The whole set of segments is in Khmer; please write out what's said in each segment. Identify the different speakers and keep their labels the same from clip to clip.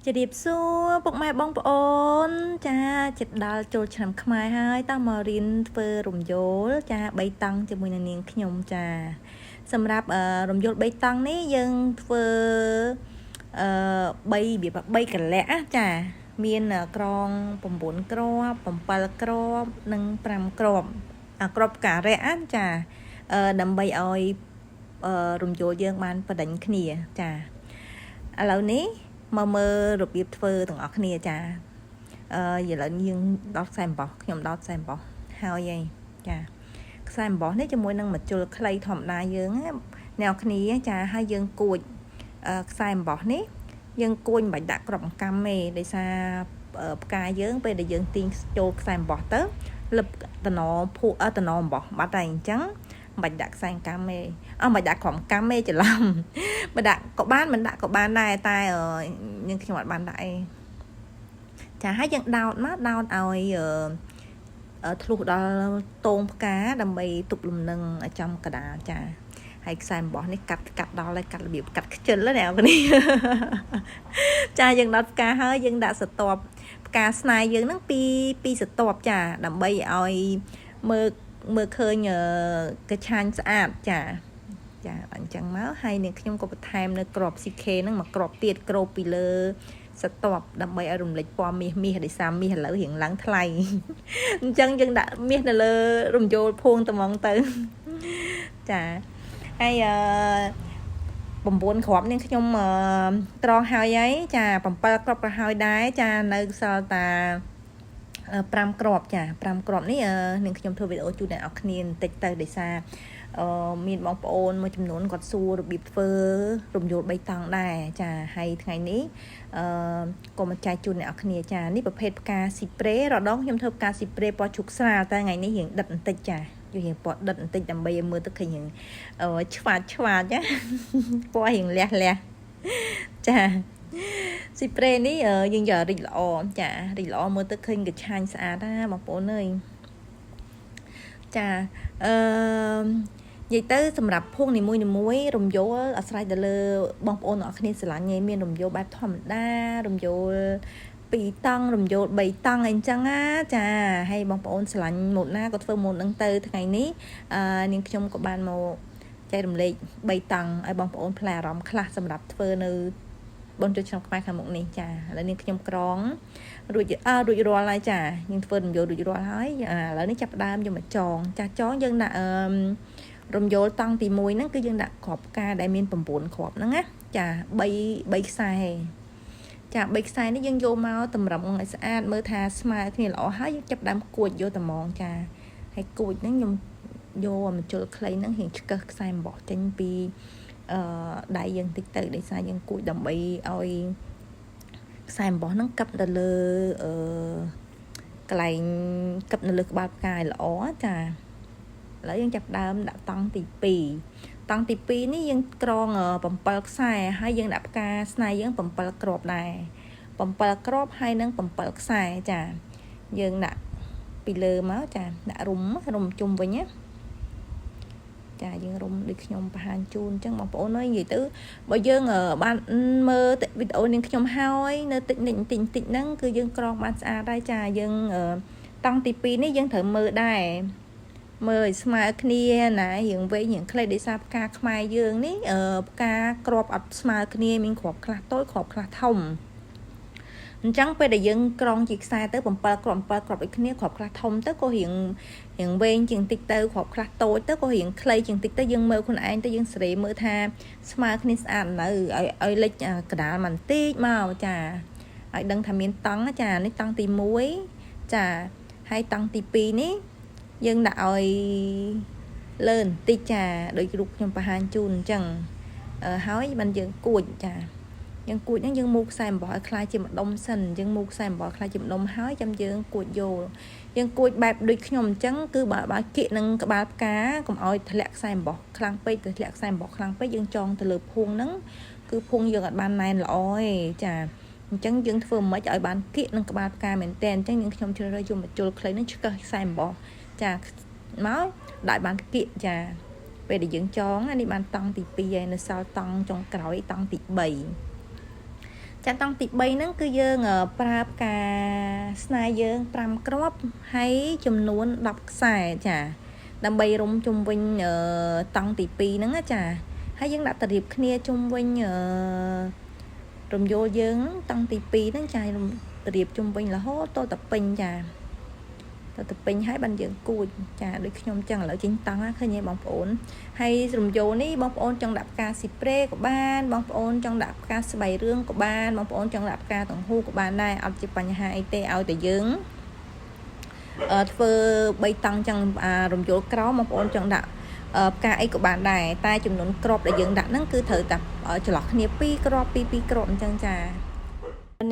Speaker 1: ជម្រាបសួរពុកម៉ែបងប្អូន ចាចិត្តដល់ចូលឆ្នាំខ្មែរហើយតោះមករៀនធ្វើរំយោលចា3តង់ជាមួយនឹងនាងខ្ញុំចាសម្រាប់រំយោល3តង់នេះយើងធ្វើអឺ3របៀប3កលៈចាមានក្រង9គ្រាប់7គ្រាប់និង5គ្រាប់អាគ្រាប់ការៈចាដើម្បីឲ្យរំយោលយើងបានបដិញគ្នាចាឥឡូវនេះមកមើលរបៀបធ្វើទាំងអស់គ្នាចាឥឡូវយើងដោតខ្សែអំបោះខ្ញុំដោតខ្សែអំបោះហើយឯងចាខ្សែអំបោះនេះជាមួយនឹងម្ជុលខ្លីធម្មតាយើងអ្នកគ្នាចាហើយយើងគួចខ្សែអំបោះនេះយើងគួចមិនបាច់ដាក់ក្របអង្កាំទេដោយសារផ្កាយើងពេលដែលយើងទាញចូលខ្សែអំបោះទៅលឹបតំណភក់តំណអំបោះបាត់ហើយអញ្ចឹងមិនបាច់ដាក់ខ្សែកម្មទេអត់មិនដាក់ក្រុមកម្មទេច្រឡំបើដាក់ក៏បានមិនដាក់ក៏បានដែរតែយើងខ្ញុំអត់បានដាក់អីចាហើយយើងដោតមកដោតឲ្យធ្លុះដល់តងផ្កាដើម្បីទប់លំនឹងឲ្យចំកដាលចាហើយខ្សែអំបោះនេះកាត់កាត់ដល់ហើយកាត់របៀបកាត់ខ្ជិលណាអ្នកនេះចាយើងដោតផ្កាហើយយើងដាក់សតបផ្កាស្នេហ៍យើងហ្នឹងពីពីសតបចាដើម្បីឲ្យមើលមើលឃើញកឆាញ់ស្អាតចាចាអញ្ចឹងមកហើយនាងខ្ញុំក៏បន្ថែមនៅក្រប CK ហ្នឹងមកក្របទៀតក្របពីលើសតបដើម្បីឲ្យរំលេចពណ៌មាសមាសដោយសារមាសឥឡូវរៀងឡើងថ្លៃអញ្ចឹងយើងដាក់មាសនៅលើរំយោលភួងត្មងទៅចាហើយអឺ9គ្រាប់នេះខ្ញុំត្រង់ហើយហើយចា7គ្រាប់ក៏ហើយដែរចានៅសល់តា5គ្រាប់ចា5គ្រាប់នេះនឹងខ្ញុំធ្វើវីដេអូជូនអ្នកនរគ្នាបន្តិចទៅដោយសារអឺមានបងប្អូនមួយចំនួនគាត់សួររបៀបធ្វើរំយោល3តង់ដែរចាហើយថ្ងៃនេះអឺក៏មកចែកជូនអ្នកនរគ្នាចានេះប្រភេទផ្កាស៊ីប្រេរដងខ្ញុំធ្វើផ្កាស៊ីប្រេពណ៌ឈូកស្រាលតែថ្ងៃនេះរៀងដិតបន្តិចចាយករៀងពណ៌ដិតបន្តិចដើម្បីឲ្យមើលទៅឃើញរៀងឆ្វាតឆ្វាតចាពណ៌រៀងលះលះចាស៊ីប្រេនេះយើងយករីកល្អចារីកល្អមើលទៅឃើញកឆាញ់ស្អាតណាបងប្អូនអើយចាអឺនិយាយទៅសម្រាប់ភួងនីមួយនីមួយរំយោលអាស្រ័យទៅលើបងប្អូនទាំងអស់គ្នាស្រឡាញ់ឯងមានរំយោលបែបធម្មតារំយោល2តង់រំយោល3តង់អីចឹងណាចាហើយបងប្អូនស្រឡាញ់ម៉ូតណាក៏ធ្វើម៉ូតហ្នឹងទៅថ្ងៃនេះអឺនាងខ្ញុំក៏បានមកចែករំលែក3តង់ឲ្យបងប្អូនផ្លែអារម្មណ៍ខ្លះសម្រាប់ធ្វើនៅបុណ្យចូលឆ្នាំខ្មែរខាងមុខនេះចាឥឡូវនេះខ្ញុំក្រងរួចអើរួចរាល់ហើយចាយើងធ្វើរំយោលរួចរាល់ហើយឥឡូវនេះចាប់ដើមយកមកចងចាចងយើងដាក់អឺរំយោលតង់ទី1ហ្នឹងគឺយើងដាក់គ្រាប់ផ្កាដែលមាន9គ្រាប់ហ្នឹងណាចា3 3ខ្សែចា3ខ្សែនេះយើងយកមកតម្រឹមឲ្យស្អាតមើលថាស្មើគ្នាល្អហើយយើងចាប់ដើមគួចយកត្មងចាហើយគួចហ្នឹងខ្ញុំយកម្ជុលខ្លីហ្នឹងរៀងឆ្កឹះខ្សែអំបោះចេញពីអឺដៃយើងតិចទៅដោយសារយើងគួចដើម្បីឲ្យខ្សែអំបោះហ្នឹងកឹបទៅលើអឺកន្លែងកឹបនៅលើក្បាលផ្កាឲ្យល្អចាឥឡូវយើងចាប់ដើមដាក់តង់ទី2តង់ទី2នេះយើងក្រង7ខ្សែហើយយើងដាក់ផ្កាស្នៃយើង7គ្រាប់ដែរ7គ្រាប់ហើយនឹង7ខ្សែចាយើងដាក់ពីលើមកចាដាក់រុំរុំជុំវិញណាចាយើងរុំដូចខ្ញុំបង្ហាញជូនអញ្ចឹងបងប្អូនអើយនិយាយទៅបើយើងបានមើលវីដេអូនាងខ្ញុំហើយនៅតិចនិចតិចតិចហ្នឹងគឺយើងក្រងបានស្អាតហើយចាយើងតង់ទី2នេះយើងត្រូវមើលដែរមើលឲ្យស្មើគ្នាណារៀងវែងរៀងខ្លីដោយសារផ្កាខ្មែរយើងនេះផ្កាគ្រាប់អត់ស្មើគ្នាមានគ្រាប់ខ្លះតូចគ្រាប់ខ្លះធំអញ្ចឹងពេលដែលយើងក្រងជាខ្សែទៅ7គ្រាប់7គ្រាប់ដូចគ្នាគ្រាប់ខ្លះធំទៅក៏រៀងរៀងវែងជាងតិចទៅគ្រាប់ខ្លះតូចទៅក៏រៀងខ្លីជាងតិចទៅយើងមើលខ្លួនឯងទៅយើងសេរីមើលថាស្មើគ្នាស្អាតនៅឲ្យឲ្យលិចកដាលបន្តិចមកចាឲ្យដឹងថាមានតង់ចានេះតង់ទី1ចាហើយតង់ទី2នេះយើងដាក់ឲ្យលើបន្តិចចាដូចរូបខ្ញុំបង្ហាញជូនអញ្ចឹងហើយបានយើងគួចចាយើងគួចហ្នឹងយើងមូខ្សែអំបោះឲ្យខ្លាយជាម្ដុំសិនយើងមូខ្សែអំបោះខ្លាយជាម្ដុំហើយចាំយើងគួចយោលយើងគួចបែបដូចខ្ញុំអញ្ចឹងគឺបើបើគៀកនឹងក្បាលផ្កាកុំឲ្យធ្លាក់ខ្សែអំបោះខ្លាំងពេកទៅធ្លាក់ខ្សែអំបោះខ្លាំងពេកយើងចងទៅលើភួងហ្នឹងគឺភួងយើងអត់បានណែនល្អទេចាអញ្ចឹងយើងធ្វើមិនឲ្យបានគៀកនឹងក្បាលផ្កាមែនតើអញ្ចឹងយើងខ្ញុំជ្រើសរើសយកមកជុលខ្លីហ្នឹងឆ្កឹះខ្សែអំបោះចាមកដាក់បានគៀកចាពេលដែលយើងចងនេះបានតង់ទី2ហើយនៅសល់តង់ចុងក្រោយតង់ទី3 ចាតង់ទី3ហ្នឹងគឺយើងប្រើផ្កាស្នេហ៍យើង5គ្រាប់ហើយចំនួន10ខ្សែចាដើម្បីរុំជុំវិញតង់ទី2ហ្នឹងណាចាហើយយើងដាក់តរៀបគ្នាជុំវិញរំយោលយើងតង់ទី2ហ្នឹងចាតរៀបជុំវិញរហូតតទៅពេញចាទៅពេញហើយបានយើងគួចចាដូចខ្ញុំចឹងឥឡូវចេញតង់ឃើញទេបងប្អូនហើយរំយោលនេះបងប្អូនចង់ដាក់ផ្កាស៊ីប្រេក៏បានបងប្អូនចង់ដាក់ផ្កាស្បៃរឿងក៏បានបងប្អូនចង់ដាក់ផ្កាតង្ហ៊ូក៏បានដែរអត់ជាបញ្ហាអីទេឲ្យតែយើងអឺធ្វើ3តង់ចឹងរំយោលក្រោមបងប្អូនចង់ដាក់ផ្កាអីក៏បានដែរតែចំនួនគ្រាប់ដែលយើងដាក់ហ្នឹងគឺត្រូវតែចន្លោះគ្នា2គ្រាប់2 2គ្រាប់អញ្ចឹងចា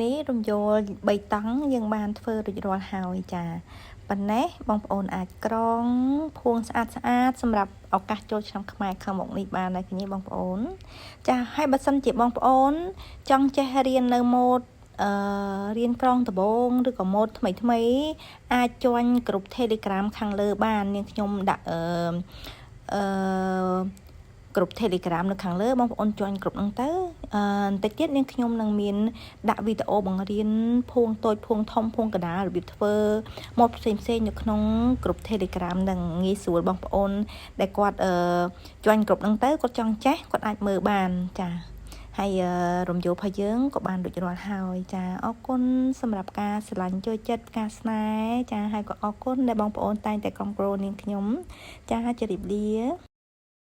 Speaker 1: នេះរំយោល3តង់យើងបានធ្វើរួចរាល់ហើយចាប៉ុណ្ណេះបងប្អូនអាចក្រងភួងស្អាតស្អាតសម្រាប់ឱកាសចូលឆ្នាំខ្មែរខាងមុខនេះបានដែរឃើញទេបងប្អូនចាហើយបើសិនជាបងប្អូនចង់ចេះរៀននៅម៉ូដអឺរៀនក្រងដបងឬក៏ម៉ូដថ្មីថ្មីអាចជាន់ក្រុម Telegram ខាងលើបាននាងខ្ញុំដាក់អឺអឺក្រុម Telegram នៅខាងលើបងប្អូនជាន់ក្រុមហ្នឹងទៅអឺបន្តិចទៀតនាងខ្ញុំនឹងមានដាក់វីដេអូបង្រៀនភួងតូចភួងធំភួងកណ្ដាលរបៀបធ្វើម៉ូដផ្សេងផ្សេងនៅក្នុងក្រុម Telegram នឹងងាយស្រួលបងប្អូនដែលគាត់អឺជាន់ក្រុមហ្នឹងទៅគាត់ចង់ចេះគាត់អាចមើលបានចាហើយរំយោលរបស់យើងក៏បានរួចរាល់ហើយចាអរគុណសម្រាប់ការស្រឡាញ់ចូលចិត្តការស្នេហ៍ចាហើយក៏អរគុណដែលបងប្អូនតែងតែគ្រប់គ្រងនាងខ្ញុំចាជម្រាបលា។